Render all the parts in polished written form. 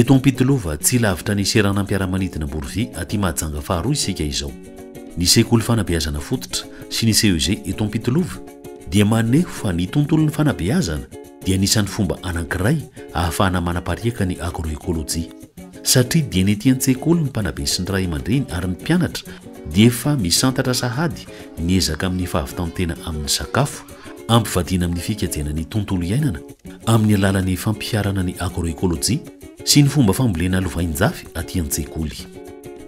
Eto Ampitolova, tsy lavitra ny seranam-piaramanidina Amborovy aty Mahajanga faharoa isika izao. Ny sekoly fanabeazana fototra sy ny CEG eto Ampitolova dia maneho fa ny tontolon'ny fanabeazana dia anisan'ny fomba anankiray ahafahana manapariaka ny agroekolojia. Satria dieny ety an-tsekoly ny mpanabe sy ny ray aman-dreny ary ny mpianatra dia efa misantatra sahady ny ezaka amin'ny fahavitan-tena amin'ny sakafo, ampivadiana amin'ny fikajiana ny tontolo iainana amin'ny alalan'ny fampiharana ny agroekolojia sy ny fomba fambolena lovainjafy aty an-tsekoly.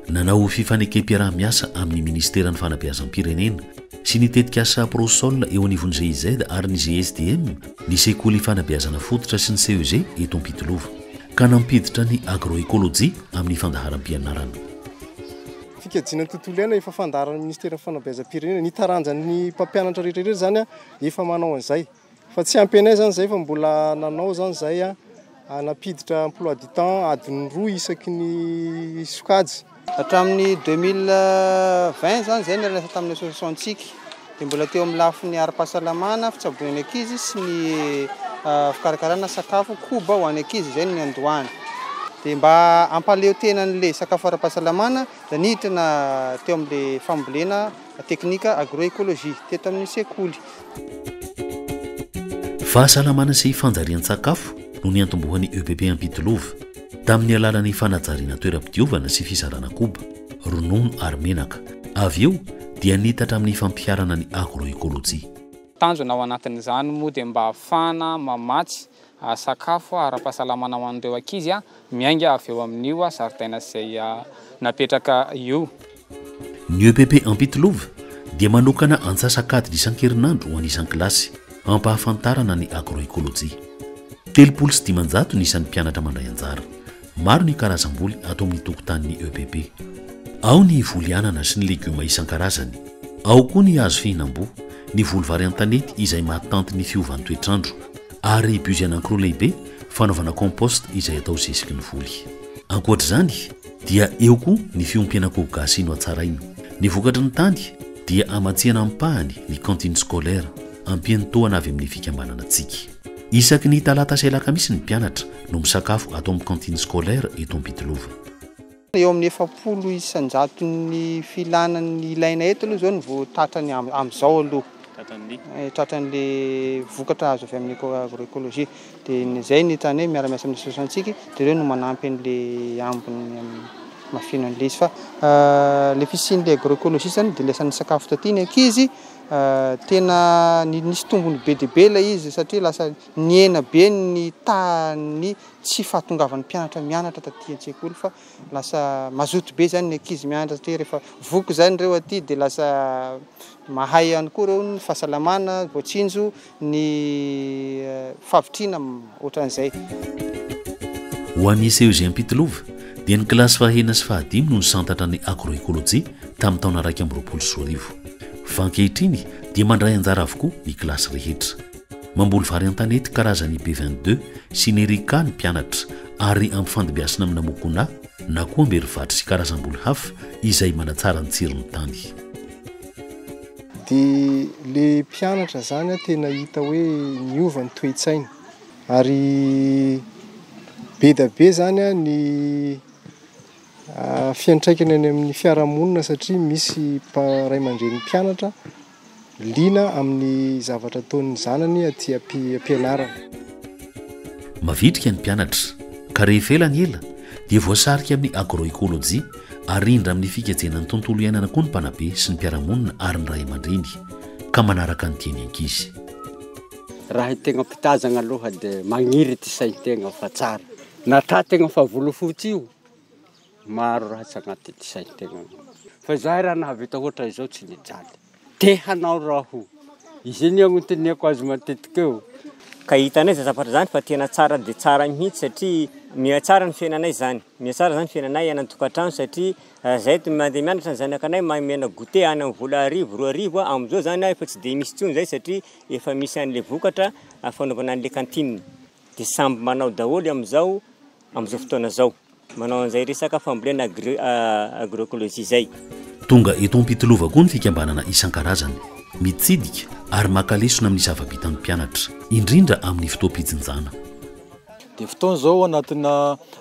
Nanao fifanekem-piaraha-miasa amin'ny minisiteran'ny fanabeazam-pirenena sy ny tetikasa Prosol eo anivon'ny GIZ ary ny GSDM ny sekoly fanabeazana fototra sy ny CEG eto Ampitolova, ka nampiditra ny agroekolojia amin'ny fandaharam-pianarana. Fikajiana ny tontolo iainana efa fandaharan'ny minisiteran'ny fanabeazam-pirenena. Ny taranjan'ny mpampianatra rehetra rehetra izany efa manao an'izay. Fa tsy ampy anay zany zay fa mbola nanao zany zay a, nampiditra emploi du temps adiny roa isaky ny sokajy. Hatramin'ny 2020 zany zay niara-niasa tamin'ny association Tsiky dia mbola teo amin'ny lafiny ara-pahasalamana, fitsaboana ny ankizy sy ny fikarakarana sakafo koba ho an'ny ankizy izay no niandohana. Dia mba hampaleo tena an'ilay sakafo ara-pahasalamana dia niditra teo amin'ilay fambolena teknika agroécologie teto amin'ny sekoly. Fahasalamana sy fanjarian-tsakafo no niantombohan'ny EPP Ampitolova, tamin'ny alalan'ny fanajariana toeram-pidiovana sy fizarana koba, ronono ary menaka. Avy eo dia nitatra amin'ny fampiharana ny agroekolojia. Tanjona ao anatin'izany moa dia mba hahafahana mamatsy sakafo ara-pahasalamana ho an'ireo ankizy miainga avy eo amin'io zaridaina izay napetraka io. Ny EPP Ampitolova dia manokana antsasak'adiny isan-kerinandro ho an'ny isan-kilasy hampahafantarana ny agroekolojia. 530 ny isan'ny mpianatra mandray anjara. Maro ny karazam-boly ato amin'ny tokotanin'ny EPP. Ao ny voly anana sy ny legioma isan-karazany. Ao koa ny hazo fihinam-boa, ny voly vary an-tanety izay mahatanty ny fiovan'ny toetr'andro ary buse anankiroa lehibe fanaovana compost izay atao zesiky ny voly. Ankoatra izany dia eo koa ny fiompiana akoho gasy nohatsaraina. Ny vokatry ny tany dia hamatsiana ampahany ny cantine scolaire ampian'ny tohana avy amin'ny fikambanana Tsiky. Isaky ny talata sy alakamisy ny mpianatra no misakafo ato amin'ny cantine scolaire eto Ampitolova. Eo amin'ny 40 isan-jaton'ny filana ny ilaina eto aloha izao no vao tratrany amin'izao aloha. Tratran'ny? Tratran'le vokatra azo avy amin'ny agroécologie. Dia izay ny tany hoe miara-miasa amin'ny association Tsiky, dia ireo no manampy an'le ambiny mahafeno an'le izy. Fa le fisian'le agroécologie izany dia lasa nisakafo taty ny ankizy, tena nisy tombony be dia be ilay izy satria lasa nihena be ny tahan'ny tsy fahatongavan'ny mpianatra mianatra taty an-tsekoly fa lasa mazoto be zany ny ankizy mianatra satria rehefa voky zany ireo aty dia lasa mahay ihany koa ireo ny fahasalamana, voatsinjo ny fahavitriana ohatran'izay. Ho an'ny CEG Ampitolova dia ny kilasy fahenina sy fahadimy no nisantatra ny agroekolojia tamin'ny taona 2021. Fa ankehitriny dia mandray anjara avokoa ny kilasy rehetra. Mamboly vary an-tanety karazany B 22 sy Nerica ny mpianatra ary ampifandimbiasina amina Mucuna na koa amberivatry sy karazam-boly hafa izay manatsara ny tsiron'ny tany. Dia le mpianatra zany tena hita hoe niova ny toe-tsainy ary be da be zany ny fiantraikany any amin'ny fiarahamonina satria misy ray aman-dreny mpianatra liana amin'ny zavatra ataon'ny zanany aty am-pianarana. Mavitrika ny mpianatra, ka rehefa ela ny ela dia voasarika amin'ny agroekolojia, arindra amin'ny fikajiana ny tontolo iainana koa ny mpanabe sy ny mpiara-monina ary ny ray aman-dreny, ka manaraka ny tian'ny ankizy. Raha tegna mpitazagna aloha dia magniry ty sain-tegna fa tsara. Nata tegna fa volofotsy io, Maro raha tsy agnaty ty sain-tegna. Fa zahay raha nahavita hoatra izao tsy nijaly. Te hanao raho. Izy iny agnotaniako azy matetiky eo. Ka hitanay izany zavatra izany fa tena tsara dia tsara mihitsy satria mihatsara ny fiainanay izany. Mihatsara izany ny fiainanay any an-tokantrano satria raha zahay mandeha mianatra ny zanakanay mamena goûter any amin'ny vola arivo, 2000, amin'izao izany efa tsy dia misy intsony izay satria efa misy an'ilay vokatra fanaovana an'ilay cantine. Dia samby manao daholo amin'izao amin'izao fotoana izao. Manao an'izay resaka fambolena agroécologie izay. Tonga eto Ampitolova koa ny fikambanana isan-karazany, mitsidika ary maka lesona amin'ny zava-bitan'ny mpianatra, indrindra amin'ny fotoam-pijinjana. Dia fotoana izao ao anatina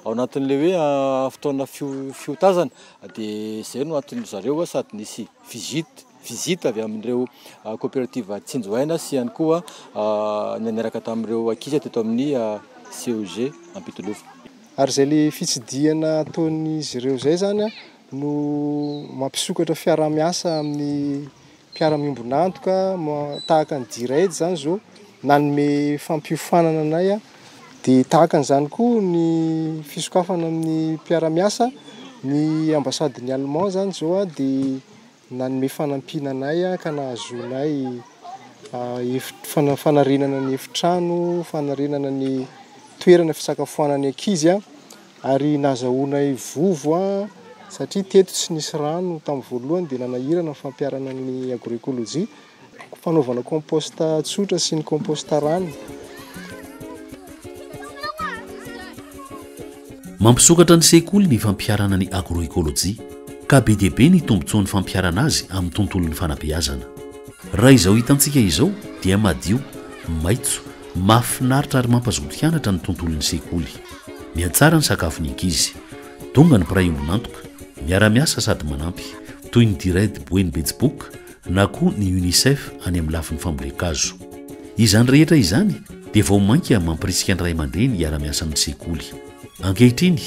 ao anatin'ilay hoe fotoana fiotazana dia izay no anton-dry zareo sady nisy visite visite avy amin'ireo coopérative Tsinjo Aina sy ihany koa ny niaraka tamin'ireo ankizy teto amin'ny CEG Ampitolova. Ary izay le fitsidihana ataon'izy ireo izay izany no mampisokatra fiaraha-miasa amin'ny mpiara-miombon'antoka tahaka ny D-Raid izany izao nanome fampiofanana anay dia tahaka an'izany koa ny fisokafana amin'ny mpiara-miasa ny ambasadin'ny Allemand izany izao dia nanome fanampiana anay ka nahazoanay fanarenana ny efitrano, fanarenana ny toerana fisakafoanan'ny ankizy ary nahazahoanay vovo satria teto tsy nisy rano tamin'ny voalohany dia nanahirana ny fampiharana ny agroécologie, fanaovana compost tsotra sy ny compost rano. Mampisokatra ny sekoly ny fampiharana ny agroécologie ka be dia be ny tombontsoan'ny fampiharana azy amin'ny tontolon'ny fanabeazana. Raha izao hitantsika izao dia madio, maitso, mahafinaritra ary mampazoto hianatra ny tontolon'ny sekoly. Mihatsara ny sakafon'ny ankizy. Tonga ny mpiray ombon'antoka, miara-miasa sady manampy, toy ny Dired Boeny Betsiboka na koa ny Unicef any amin'ny lafiny fambolen-kazo. Izany rehetra izany dia vao mainka mampirisika ny ray aman-dreny hiara-miasa amin'ny sekoly. Ankehitriny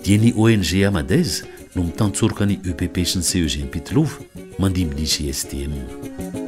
dia ny ONG Amadez no mitantsoroka ny EPP sy ny CEG Ampitilova mandimby ny GSDM.